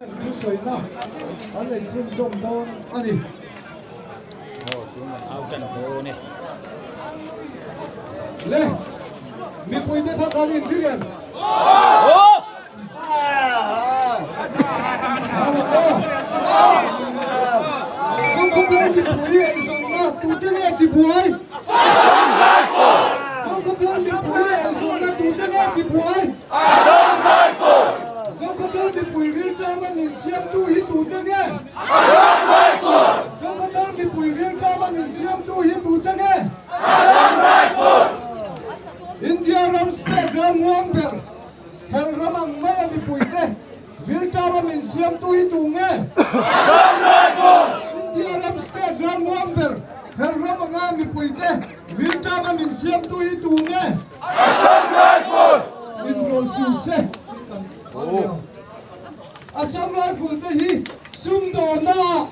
Thusawina an nei chhunzawm dawn a ni. Le, mipuite kha kan inring em? Zokhawthar mipui eizawnna tute nge tibuai? Zokhawthar mipui eizawnna tute nge tibuai? Zokhawthar mipui rilṭama min siamtu hi tute nge? Zokhawthar mipui rilṭama min siamtu hi tute nge? India ram state ralmuang ber Hel ram ang mai a mipuite rilṭama min siamtu hi tu nge? India ram state ralmuang ber hel ram anga mipuite rilṭama min siamtu hi tu nge? Inrawl su se tih kan a ni ang. Assam Rifle te hi sumdawnna ah.